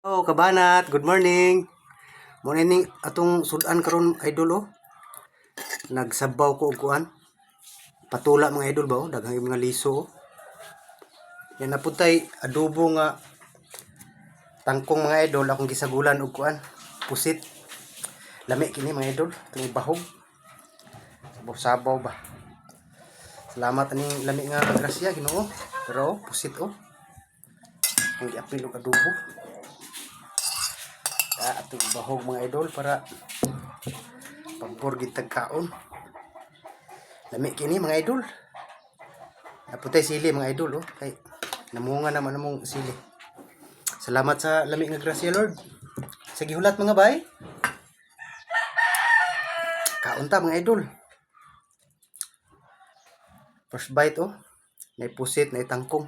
Oh, kabanat, good morning. Mo ning atong sudan karon, idol, oh. Nagsabaw ko og kuan. Patula, mga idol ba, oh, daghang mga liso, oh. Yan na tay adobo nga tangkong, mga idol, akong gisagulan og kuan, pusit. Lami kini, mga idol, itong bahog. Sabaw-sabaw ba. Salamat aning lami nga grasya, Ginoo. Pero oh, pusit oh. Ang giapil og adobo. Ah, atong bahog, mga idol, para pabor gid kaon. Lami kini, mga idol. Naputay sili, mga idol, oh, kay namunga naman namong sili. Salamat sa lami nga grasya, Lord. Sige, hulat, mga bay. Kaon ta, mga idol. First bite oh. May pusit, may tangkong.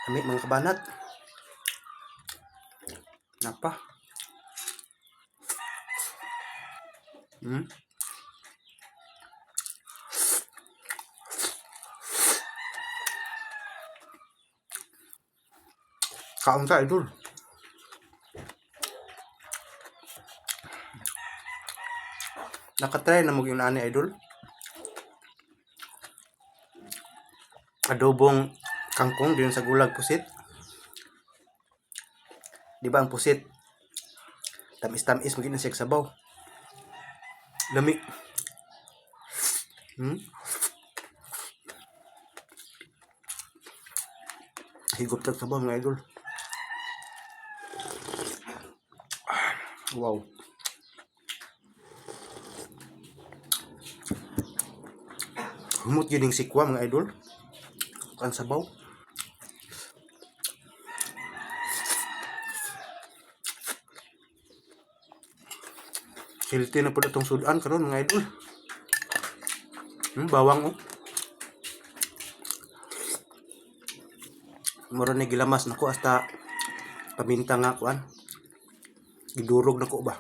Lami, mga kabanat. Napa. Kaon ta, idol. Nakatry na mo yung ani, idol. Adobong kangkong din sa gulag pusit. Di ba ang pusit? Tamis-tamis mo gina siya sabaw. Lami. Higop tag sabaw, mga idol. Wow. Humot yun yung sikwa, mga idol. Kan sabaw. Healthy na po itong sudan karon, mga idol. Bawang oh. Mura ni gilamas nako, hasta paminta nga kuan. Gidurog nako ba.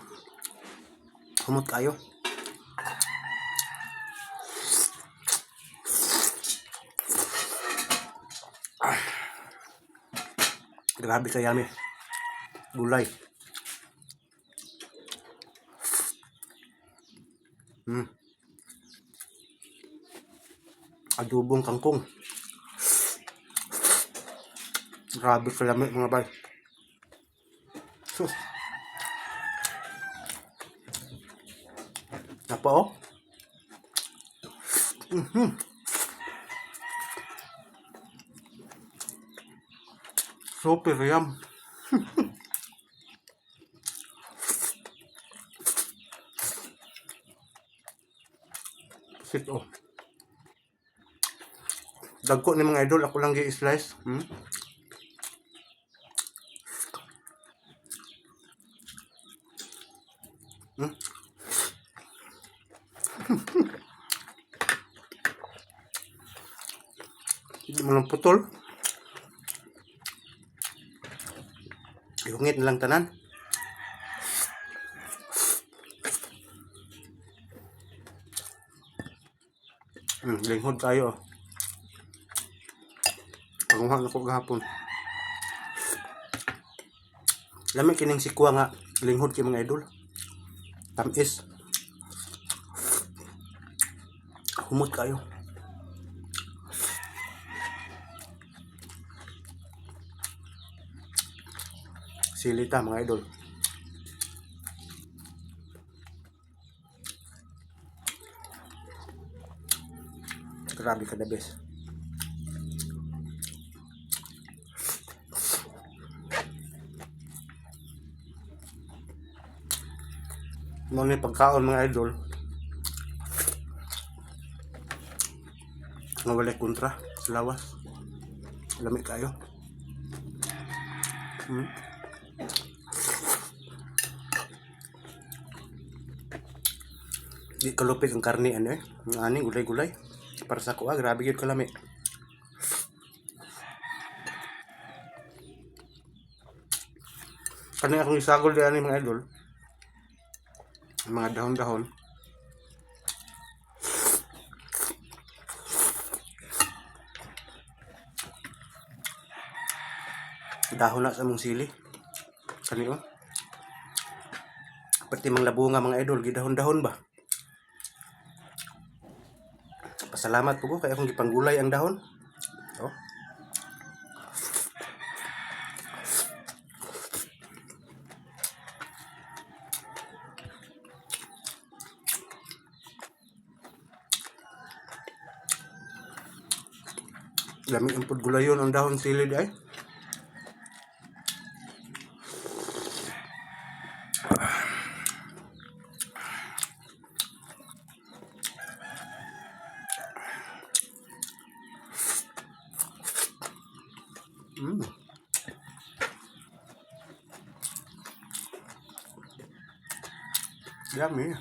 Humot kayo. Ah. Grabe kayami. Gulay. Adobong kangkong. Grabe kalami, mga bay. Sus. Napa oh. Super yum. Sit oh. Dagko ni, mga idol, ako lang gi-slice. Hindi mo lang putol. Ihungit na lang tanan. Linghod tayo. Panguha na ko gahapon. Lami kining sikwa nga linghod kay, mga idol. Tamis. Humot kayo. Sili ta, mga idol. Grabe ka the best. Mo ni pagkaon, mga idol. Nga walay kontra sa lawas. Lami kayo. Di kalupit ang karne ano eh. Ang aning gulay-gulay. Para sa kuha, grabe gyud kalami. Kani akong isagol diyan ni, mga idol. Ang mga dahon-dahon. Dahon na sa among sili. Kani oh. Pati mang labunga, mga idol, gidahon-dahon ba? Pasalamat po ko kay akong gipanggulay ang dahon. Oh. Lami ang pud gulayon ang dahon sili di ay. Yummy.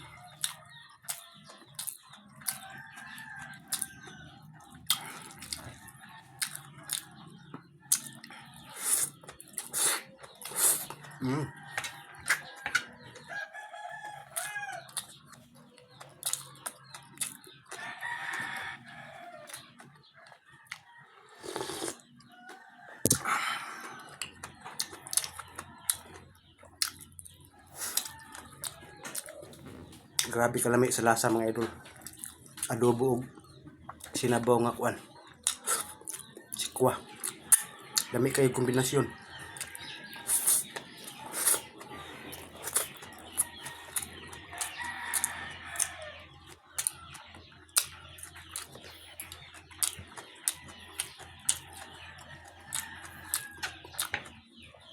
Grabe kalami sa lasa, mga idol. Adobo og sinabaw nga kuan. Sikwa. Lami kayo kombinasyon.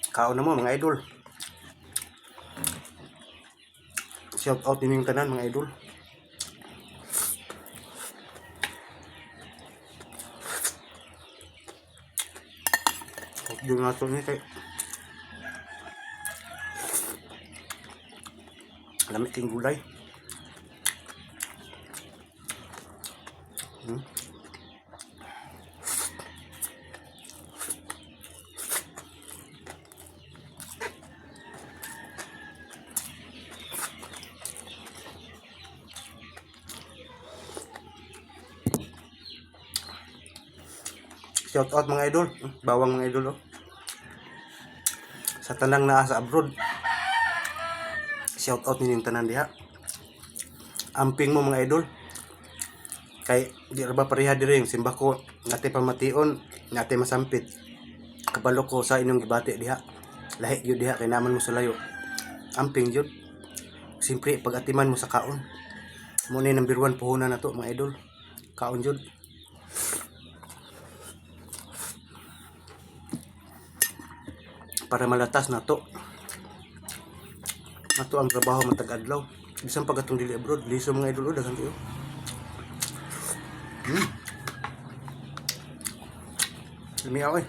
Kaon na mo, mga idol. Shout out din yung tanan, mga idol. Yung nato ni kay lami king gulay. Shout out, mga idol. Bawang, mga idol oh. Sa tanang naa sa abroad. Shout out ninyong tanan diha. Amping mo, mga idol. Kay di ra ba pareha diri yung simba ko nate pamation, nate masampit. Kabalo ko sa inyong gibati diha. Lahi gyud diha kay naman mo sa layo. Amping gyud. Siyempre pag atiman mo sa kaon. Mo ni number 1 puhunan na to, mga idol. Kaon jud. Para malatas na to. Ato ang trabaho matag adlaw. Bisan pag atong dili abroad, liso, mga idol, oh, daghan kayo. Lami ako eh.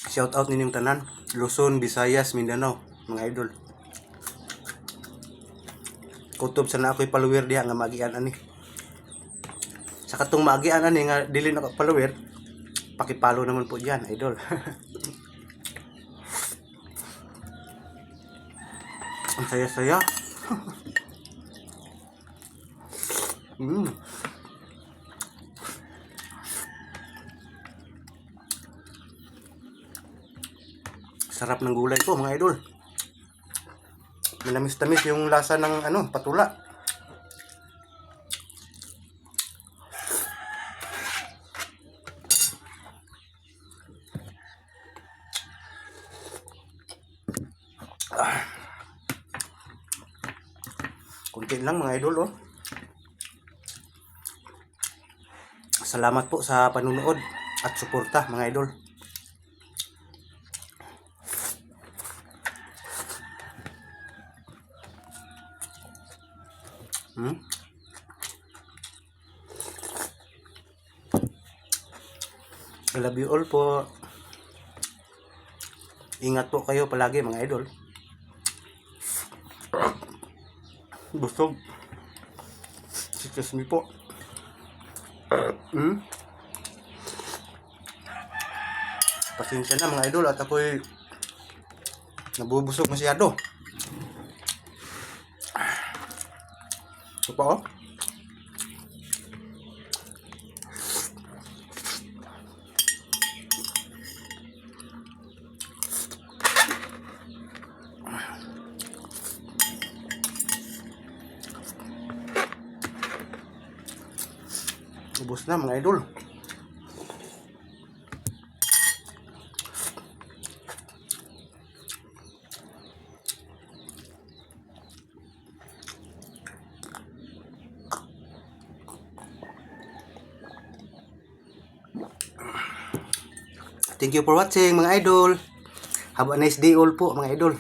Shout out ninyong tanan. Luzon, Visayas, Mindanao, mga idol. Kutob sana ako'y follower diha nga maagian ani. Sa katong maagian ani nga dili na ko follower, paki-follow naman po diyan, idol. Ang saya-saya. Sarap ng gulay ko, mga idol. Manamis-tamis yung lasa ng ano, patula. Ah. Kunti lang, mga idol oh. Salamat po sa panunood at suporta, mga idol. I love you all po. Ingat po kayo palagi, mga idol. Busog. Excuse me po. Pasensya na, mga idol, at ako'y nabubusog masyado. Ito pa oh. Ubos na, mga idol. Thank you for watching, mga idol. Have a nice day all po, mga idol.